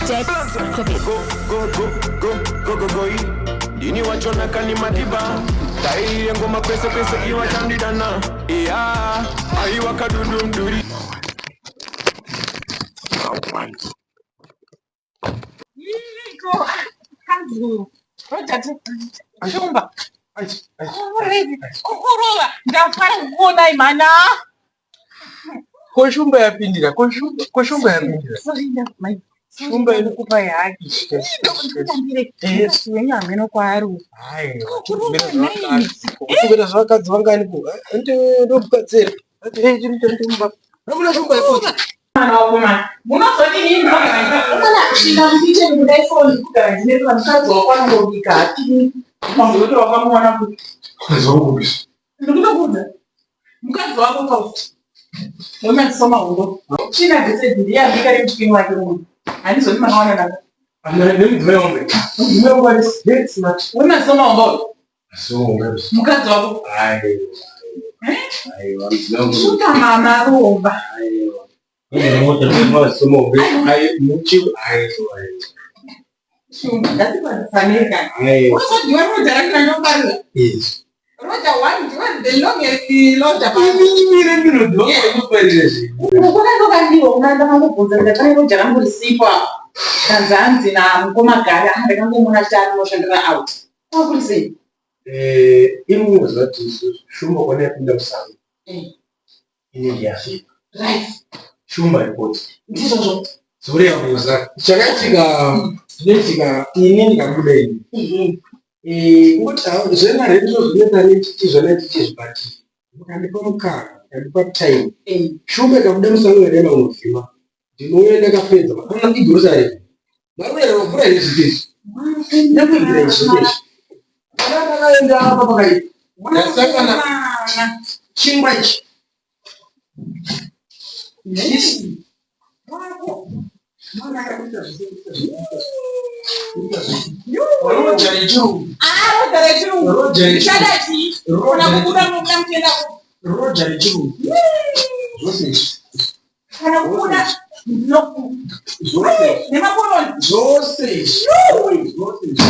Go, go, go, go, go, go, go. Ndini wachona kani madiba. Tairire ngoma kwese kwese iwa chandidana. Yeah, aiwa kadudu mduri. Iriko kanzuru Roger Shumba kukurova ndafara kukuonai mhana. Ko shumba yapindira, ko shumba yapindira. Shumba inokupa yake. Ndikutambire hameno kwaari. Kutumira zvakadzi vangani ko? Ndokukadzera. Ramuna shumba yapotsa. Mwana wako mwana. Munozodini mwana kushinga mukicheni kudai foni kugara ndine mukadzi wako anongobika hatini. Mambo yoto wakamuwana kuti. Mukadzi wangu kubisa. Ndikutokuudza. Mukadzi wako kauti. Wemaziso mahundo. China dzese ndiye abika nemuchipini wake uno. Handizoni makawana nako. Nemudzimai wangu. Mudzimai wangu ari very smart. Wemaziso mahundo uyu. So, Mukadzi wako. Aiwa. Aiwa, mudzimai wangu. Shuka mama rova. Aiwa. Shumba ngatikwanisanei kani. Unozodiwa roja rangu randinofarira. Roja one ndiwe the longest roja pa. Ukunandokandiwa unandakangobvunza ndikati roja rangu risipo apa. Kanzi hanzi namukoma Gari ah ndakangomuona achiti arinoshandira out. Kwakuri sei? Iri kuti shumba kwana yapinda musango inenge yafika. Shumba ripoti. Ndizvozvo. Zvoreva chakaitika zvinoitika ini ndikabuda ini. Kungoti zvema rent zvinoita rent zvana tichi but mukandipa mukana, mukandipa time. Shumba ikabuda musango yakaenda kunovhima, ndinouya ndakapedza kana igrocery. Maruva mvura yezvitezvi. Ndakuigira izvitezvi. Kana ndakaenda apa pakaipa. Ndasangana chingwa ichi. This roja rechirungu. Ah, roja rechirungu. Roja rechirungu. Ndichada chii? Kuna kubuda mubuda muchienda ku. Roja rechirungu. Zvose izvi. Kana kubuda no. Zvose. Nemakoroni. Zvose izvi. Zvose izvi.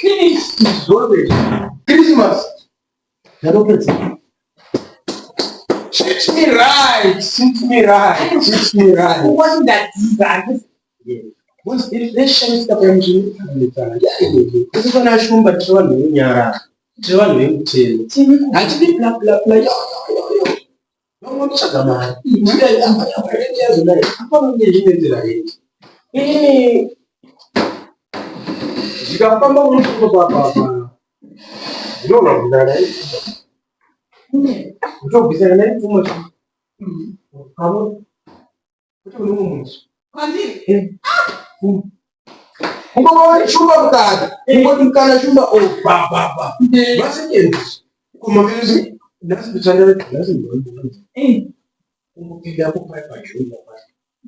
Finish. Zvose izvi. Christmas. Ndakapedza. Treat me right. Treat me right. Treat me right. Kungoti ndadzidza handisi. Because irishamisika pamuchinetsana. Kuti kana shumba tiri vanhu venyarara. Tiri vanhu vemutemo. Hatidi bla bla bla. Yo yo yo yo. Vamwe vanotsvaga mari. Kudai apa apa rent yazodai. Apa vanenge ichimedzera rent. Inini zvikafamba mumusoro papa apa. Ndinoona kubvisana naye. Kutobvisana naye pfuma. Pamwe. Kuti une mumwe munhu. Kwandiri. Kungova shumba mukana. Kungoti mukana shumba oh ba ba ba. Maseconds. Kumamirizi nhasi ndichandara nhasi ndinoona. Kungopinda kupai pajoin apa.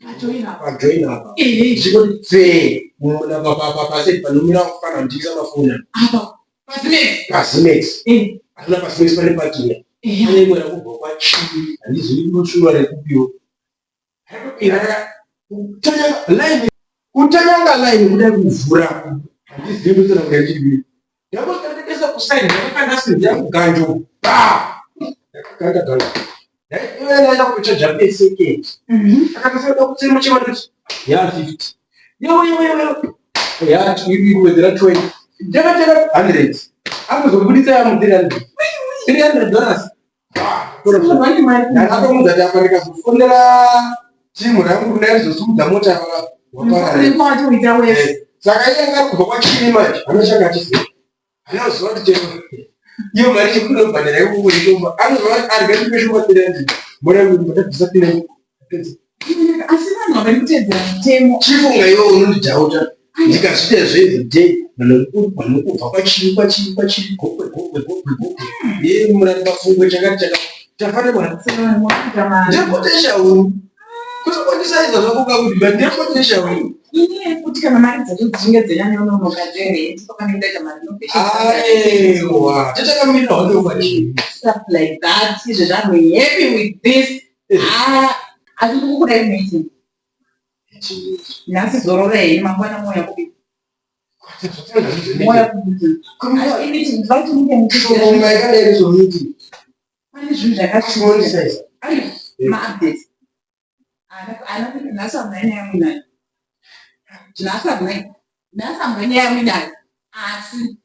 Pajoin apa. Pajoin apa. Zvikoti tsee muna pa panomira kufana ndisa mafoni. Apa. Pasimex. Pasimex. Hazvina pasimex pane parking. Pane imwe rakubva kwachii handizivi kunoshura rekupiwo. Line kutanyanga line kuda kuvhura handizivi kutsanangura chii. Ndakoshandisa kusaini ndakakanda simbi yangu ganjo. Ba! Ndakakanda ganjo. Iwe ndaida kuchaja per second. Akatosada kutsema chema ndoti ya 50. Yewe yewe yewe. Ya iri wedzera 20. Ndakateka 100. Akuzobudisa ya mu 300. $300. Ndakatomudza kuti apa ndikazofonera timu rangu ndaizosimudza mota waparara. Kwacho wese. Saka iye anga kubva kwachiri manje anoshanga achiziva. Anoziva kuti chero iyo mari chekunobhadhara ikoko yeshumba anoziva kuti arya ndipe shumba 300. Mora yangu ndakabvisa 300. Asi vanhu havadi kuteedzera mutemo. Chifunga iwe unondidhauta ndikazviita zveeveryday vanhu kubva kwachiri kwachiri kwachiri Gokwe Gokwe Gokwe Gokwe ye murari mafungwe chakati chakati tafanirwa ndepotential kutokwanisa zvako kakuti but ndepotential. Ini kuti kana mari dzacho dzichinge dzanyanyononoka dzerent pakanenge ndaita mari Aiwa, totakamirira hondo kwachiri. Stuff like that. Izvezvi I'm happy with this. Ah, asi ndikukudai meeting. Nhasi zororei, mangwana mouya kupi? Mouya kupi? Vati munge muchironga yakadai zvomiti. Pane zvinhu zvakasiyana. Maupdates. Ana kuti nhasi hamuna nyaya muinayo. Nhasi hamuna nhasi hamuna nyaya muinayo. Asi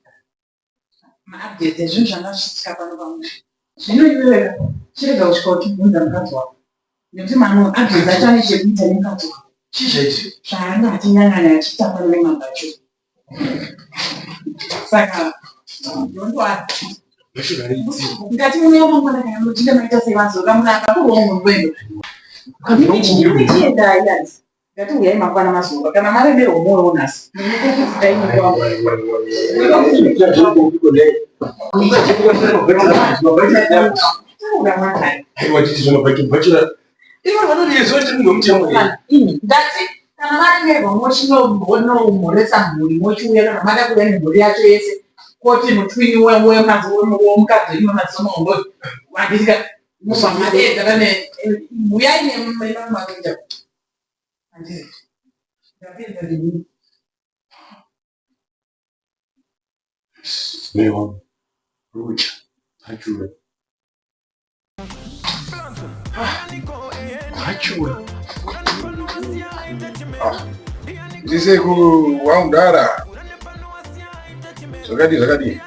maupdates ezvinhu zvanga zvichiitika pano pamusha. Zvino iwewe chirega kusvika uchibvunza mukadzi wako. Nekuti mamwe updates acho ane chekuita nemukadzi wako. Chii chaicho? Zvaanga achinyanganya achiita pano nemambacho. Saka don't worry. Ngati munouya mangwana kana muchinge maita sei vazoka munhu akakurwa munhu wendo. Chienda yes. Ngati huyai mangwana mazuva kana maremerwa moyo nhasi. Ndati kana maremerwa mochinomhoresa mhuri mochiuya kana mada kuuya nemhuri yacho yese koti mutwini wemukadzi wenyu wemadziso mahombe wandisika mubva madeedza kane huyai nemamwe handiti ndapedza nemi. Leon, Rucha, Hachura. Hachura. Ah, ndise ku waundara. Zvakadii zvakadii?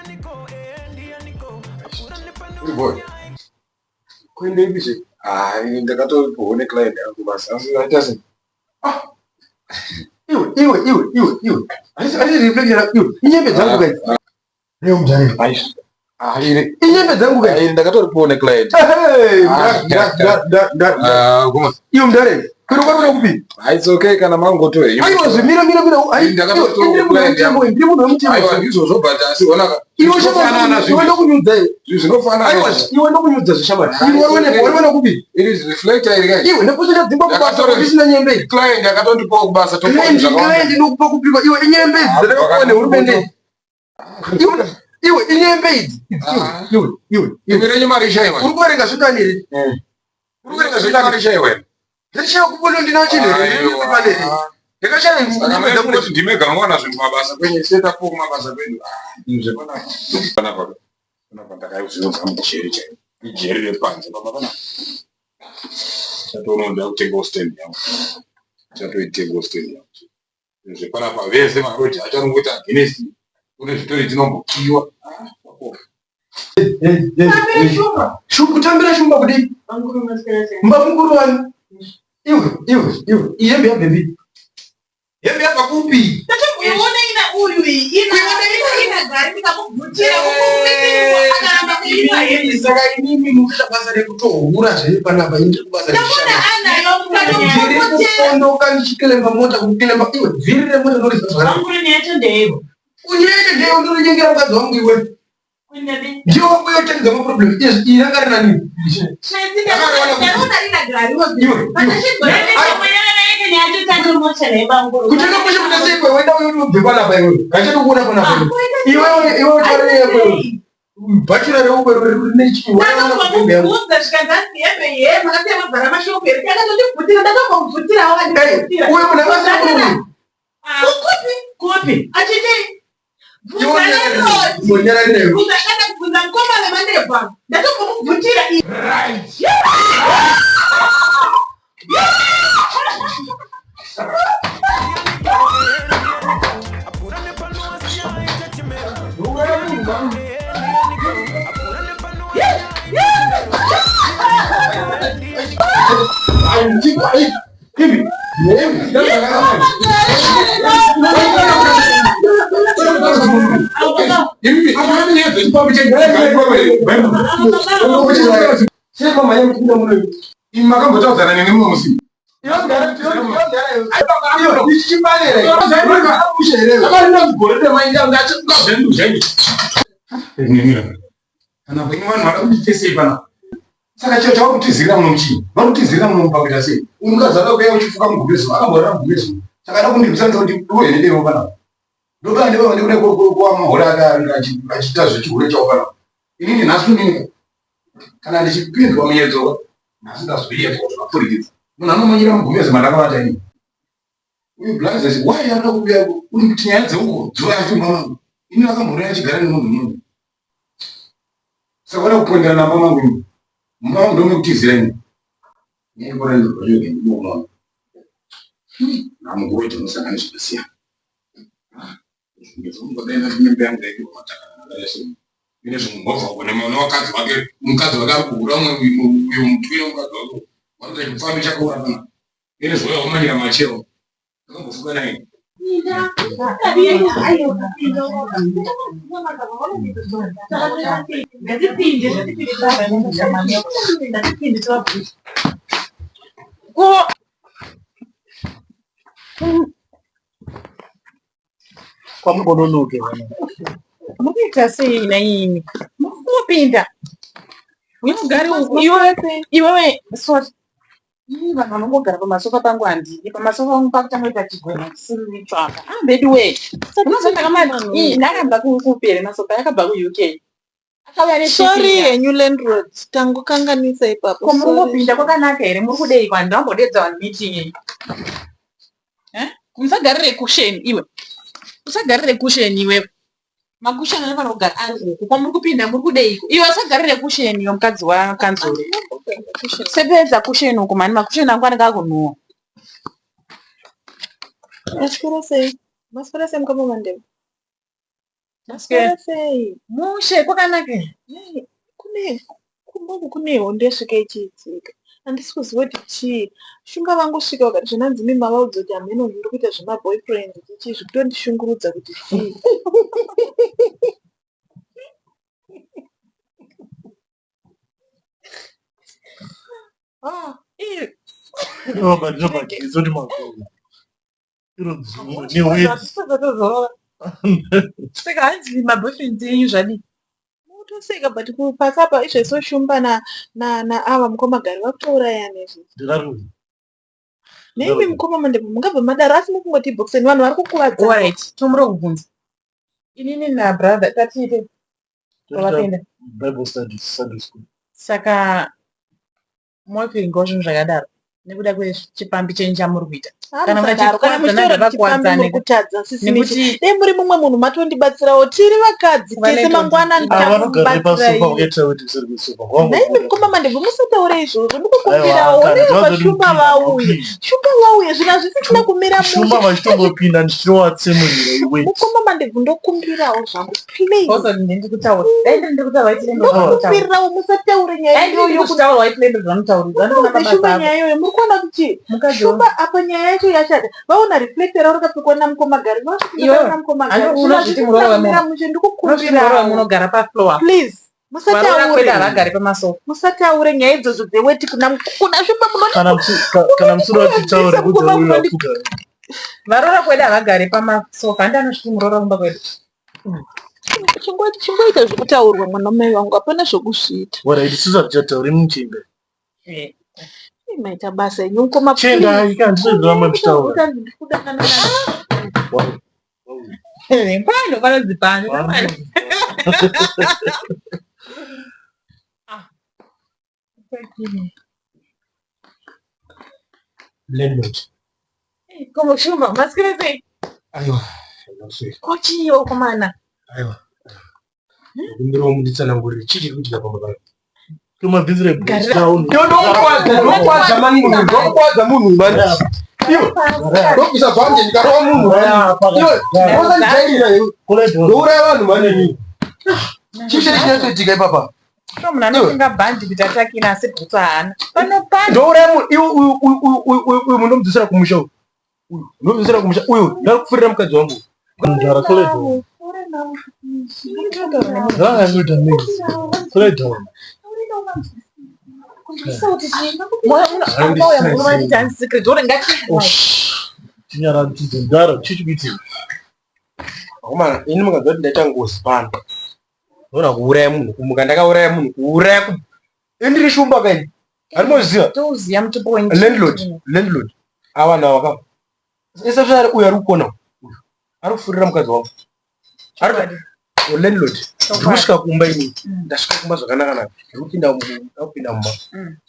Uri boy. Kuenda ipi zve? Ah, ini ndakatopuhwa neclient yangu basa. Asi aita sei? Ah. Iwe, iwe, iwe, iwe, iwe. Handisi handisi reflection iwe. Inyembe dzangu kai. Leo mjani. Aish. Ah, ini Inyembe dzangu kai. ini ndakatoripuwa neclient. Hey, nda nda nda nda nda. Ah, goma. Iwe mdare. Kwero kwaro kupi? Ah, it's okay kana mangoto henyu. Aiwa zvimira mira mira. Ai, Ini ndakatotora ndiri munhu client yangu. wemutemo, ndiri munhu wemutemo. Aiwa ndizvozvo but asi ona ka. Iwe Zvinofanana shamwari, iwe zvinhu. ndokunyudza iwe. Zvinhu zvinofanana. Aiwa, iwe ndokunyudza zvishamwari. Ah, Iwe it's wariwana okay. wariwana kupi? It is reflector iri kai. Iwe ndapotsa dzimba kubasa Ndakatora- ndisina nyembe idzi. Client akatondipawo kubasa topawo Client zvakawanda. client ndokupa kupikwa. Iwe inyembe idzi dzatakapuwa nehurumende. Iwe iwe inyembe idzi. Idzi, Ah. Iwe iwe iwe. Imi renyu mari ishaiwa. Uri kuverenga zvikani here? Uri kuverenga Renyu mari zvikani? ishaiwa. Ndishaya kubono ndina chinhu here? Ndiri kupaneri. Ndakashaya Saka nyembe mai dzangu kungoti ndimega munowana zvinhu mabasa kwenyu setapo kumabasa kwedu. Ah, zvinhu zvepanapa. Panapa. Panapa ndakazvinonza mujeri chaiko. Ijeri repanze baba panapa. Chatoona ndoda kutengawo stand yangu. Chatoitengawo stand yangu. Zvinhu zvepanapa vese maroja achanongoita against. Kune zvitori tinombokiwa. Ah, fuck off. Kutambira shumba kudii? Mba mukuru wani? Iwe iwe iwe ihembe yabvepi? Hembe yabva kupi? Kuiona ina uyu iyi ina ina gari ndikamubvutira akaramba kuipa hembe. Saka inini mukuita basa rekutohura zviri panapa ini ndiri kubasa Ndamona rechishanu. anayo Ndiri mukatomubvutira. kufondoka ndichikilemba mota kukilemba iwe vhiri remota ndoriziva zvakanaka. Bamukuru yacho ndeivo. Unyenge ndeyo ndorinyengera mukadzi wangu iwe. Ndiyo wangu yotengedza maproblem izvi iyi ranga rina nini? Ndakaona rina gari. Iwe iwe. Kutenga kweshe kuita sei kwe wenda uyo unobve panapa iwe. Kachati kuona panapa iwe. Iwe iwe utaure yako iwe. Bhachura reukwe rine chii? Wakaona kuhembe yangu. Ndakambomubvunza zvikanzi hembe iyi makasiya mavhara mashoko here akatondibvutira ndakambomubvutirawo Hey, andibvutira uyo munhu akasina munhu. Kupi? Kupi? Achiti bvunza nerodi. Nyararira iwe. Bvunza kana kubvunza mukoma vemandebvu ndatombomubvutira iyi. Imi imi nyaya dzechipambi che Sei mama yangu kupinda muno iwe? Imi makambotaudzana neni mumwe musi. Iwe ichi chipanera. Mushe here iwe? Kana kwenyu vanhu vada kuti tesei panapa. Saka chiro chavari kutizirira muno muchii? Vari kutizirira muno mupakuita sei? Uyu mukadzi ada kuuya uchifuka mugubezo, akamborara mugubezo. Saka ada kundirwisa ndoti ndiwe here demo panapa. Ndoda ndibaba ndikuda kuwa mahore achiita zvechihure chawo panapa. Inini nhasi inini kana ndichipinzwa muyedzo nhasi ndazoyedzwa zvakapfurikidza. Munhu anomanyira mugubezo mandakavata inini. Uyu blaza why anoda kuuya uri kuti nyaya dzeuko dzouya kumba mangu. Ini vakambouya achigara nemunhu munhu. Saka vada kupondera namba mangu ini. Mumba mangu ndomekutizira ini. Nyaya yekora ndozvacho ndinoona. Namukuru tinosangana zvakasiyana. Mukadzi wake mukadzi wake ari kuhura umwe uyo mutwine mukadzi wake wanoita chipfambi chakaura pana ine zvoya wamanyira machero akambofuka naye. Kwamugononoke Mukuita sei naimi? Mukupinda. Unogari uku iwe iwewe sorry. Ii vanhu vanongogara pamasofa pangu handidi. Pamasofa pangu pakutangoita chigwena chisiri tsvaka. Ah veduwe. Unoziva ndakamati ndakabva kupi here masofa yakabva kuUK. Akauya ne Sorry henyu landlord, tangokanganisa ipapo. Ko muri kungopinda kwakanaka here? Muri kudei kwani? Ndambodedza vanhu meeting iyi. Eh? Musagarire kusheni iwe. Usagarire kusheni iwewe. Makusheni anofanira kugara ari uku. Kwamuri kupinda muri kudeiko? Iwe usagarire kusheni iwe mukadzi wakanzuru. Sepedza kusheni uku mhani makusheni angu anenge akunhuwa. Maswera sei? Maswera sei mukoma Mandeva? Maswera sei? Mushe kwakanaka here? Nei, kune kumba uku kune hondo yasvika ichiitika. Handisi kuziva kuti chii. Shumba vangosvika vakati zvinanzi imi mavaudza kuti hameno ndiri kuita zvemaboyfriend chichii zvikutondishungurudza kuti chii. Ah, ii. Ndinoba ndinoba ndizoti magogo. Iro dzungu neweti. Zvatozorora. Saka hanzi maboyfriends enyu zvadii? Motoseka but kupakapa izvezvo Shumba na na naava mukoma Gari vakutourayana izvezvi. Ndingaruri. Neimi mukoma Mandebvu mungabva madaro asi mukungoti boxeni vanhu vari kukuvadzana. Alright, tomura kubvunza. Inini nabrother tatiite pavapinda. Bible studies, Sunday school. Saka mokuingawo zvinhu zvakadaro nekuda kwechipfambi chenyu chamuri kuita. Kana Musadaro, kana muchikuwadzana muchitaura kuti chipfambi ngavakuwadzane. muri kutadza sisi Nekuti- Michi. Dai muri mumwe munhu matondibatsirawo tiri vakadzi tese Valetwa mangwana Ava vanogarira pasofa ndichakubatsirai. vakaita weti kuseri kwesofa. Naimi mukoma Mandebvu musataure izvozvo ndikukumbirawo Aiwa, kana onaiwo ndavazoti paShumba mupinda, vauye. mupinda. Shumba vauye zvinhu hazvisisina kumira Shumba mushe. vachitongopinda ndichitovatsemurira iweti. Mukoma Mandebvu ndokumbirawo zvangu please. Also ndiri kutaura. Dai ndiri kutaura waiti lendo zvanotaura. Ndokumbirawo musataure nyaya Dai ndiri iyoyo kutaura waiti lendo zvanotaura. Zvanoona Musaudze mabasa Shumba avo. nyaya iyoyo muri kuona kuti Mukadzi Shumba apa nyaya yacho yashata vaona reflector ravo rakapfekwa namukoma Gari Iwewe, vakuti namukoma Gari handi zvinhu unozviti hazvisisina muroora kumira wemunhu. mushe Unozviti muroora ndikukumbirawo munogara pafloor. please Varoora kwedu musataure havagari pamasofa. musataure nyaya idzodzo dzeweti kuna kuna Shumba Kana kana musoro wachitaura munondikuvadzisa kudza mukoma uyu munandi afuka. Varoora kwedu havagari pamasofa. Handi anozviti muroora kumba kwedu. Chingoita zvekutaurwa mwana wamai vangu hapana zvekuzviita. Alright, isusu hatichatauri muchinda. Eh. Ii, Maita basa enyu mukoma Chinda please. ika handisozoramba ndichitaura. Kutanzi ndikudanana na Pano panonzi pano. Landlord. Komo Shumba, maswera sei? Aiwa, ndaswera. Ko chii komana? Aiwa. Ndikumbirawo munditsanangurire chii chiri kuitika pamba pano. Tomabvisire Garira. down. Ndokwadza, ndokwadza mani munhu, ndokwadza munhu mani. Iwe, ndobvisa bhanje ndikarova munhu mani. Iwe, usandijairira iwe. Ndouraya vanhu mani inini. Chii chiri chinotsoitika ipapa? So munhu anotenga bhandi kuti atakina asi bhutsu haana. Pano pano. Ndouraya munhu, iwe uyu uyu uyu uyu uyu uyu mundomudzosera kumusha uyu. Uyu, ndomudzosera kumusha uyu, ndakupfurira mukadzi wangu. Mudhara kule down. Zvakanoita mix. Kule down. Akauya murume anditi hanzi secret ore ngati. Chinyaradzidze mudhara chii chikuitika? Akomana, ini mukanzwa kuti ndaita ngozi pano. Ndinoona kuuraya munhu, kumuka ndakauraya munhu, kuuraya ku Ini ndiri shumba kaini. Harimozviziva? Touziya mutupo wenyu. Landlord, landlord. Ava nawo ka. Especially uyu ari kukona uyu. Ari kufurira mukadzi wangu. Ari landlord. Ndiri kusvika kumba ini. Ndasvika kumba zvakanaka naka. Ndiri kupinda ndakupinda mumba.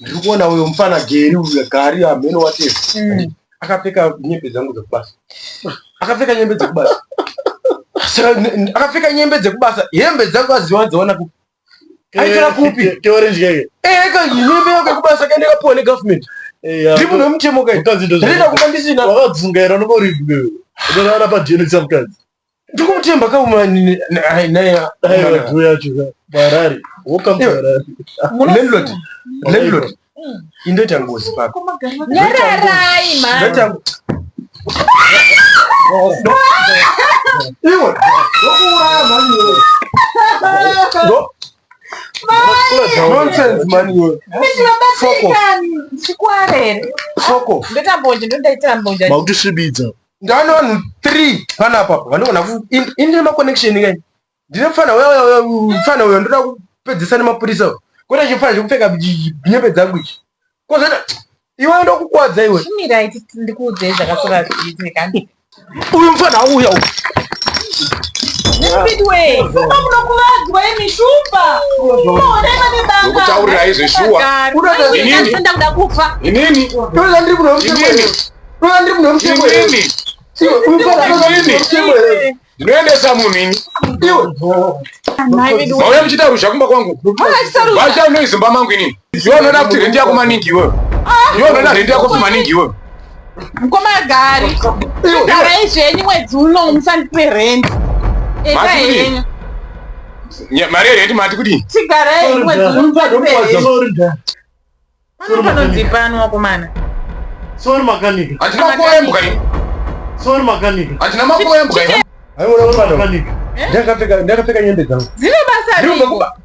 Ndiri kuona uyo mufana Geri uyu Gari hameno whatever. Akapfeka nyembe dzangu dzekubasa. Akapfeka nyembe dzekubasa. Saka akapfeka nyembe dzekubasa, hembe dzangu aziwa dziwana kupi? Aitora kupi? Keorange keke. Eh, ka nyembe yako yekubasa kaenda kapuwa negovernment. Ndiri munhu wemutemo kai. Mukadzi ndo. Ndinoenda kumba ndisina. Wakadzungaira unomboribwe. Unorara padna mukadzi. Ndikumutemba kauma naye. Aiwa dhuya yacho ka. Harare. Welcome to Harare. Landlord. Landlord. Indoita ngozi papa. Nyararai mani. Ndoita Iwe, ndokuuraya mhani iwe. Ndo nonsense mhani iwe. Fuck off. Chikware. Fuck off. Ndoita mbonje, ndondaitira mbonje. Makutisvibidza. Ndane vanhu 3 panapa apa vanogona ku ini ndine maconnection kai. Ndine mfana uya uya mfana uyo ndoda kupedzisa nemapurisa. Kwete chimfana chekupfeka nyembe dzangu ichi. Kozoita iwe ndokukwadza iwe. Chimirai ndikuudzei zvakasora zviitika. Uyu mfana auya uyu. Speedway. Shumba munokuvadzwa imi shumba. Munoona vane banga. Ndokutaurirai zveshuwa. Inini ndakuda kufa. Inini. Ndoda ndiri kuno mutemo. Inini. Ndoda ndiri kuno mutemo. Inini. Iwe uyu mfana ndoda ndiri kuno mutemo. Ndinoendesa munhu ini. Iwe. Mauya muchiita ruzha kumba kwangu. Vacha noise mumba mangu inini. Iwe unoda kuti rendi yako maningi iwewe. Iwe unoda rendi yako futi maningi iwewe. Mukoma gari. Garai zvenyu mwedzi uno musandipe rent. Enda Mati kudii? henyu. Mari yerendi mati kudii? Chigarai mwedzi uno musandipe rent. Sorry da. Pano panonzi pano wakomana. Sorry makanika. Handina makuva embuka ini. Sorry makanika. Handina makuva embuka ini. Aiona mfana. Makanika. Ndakapfeka ndakapfeka nyembe dzangu. Dzine basa Ndiri rei? kuba.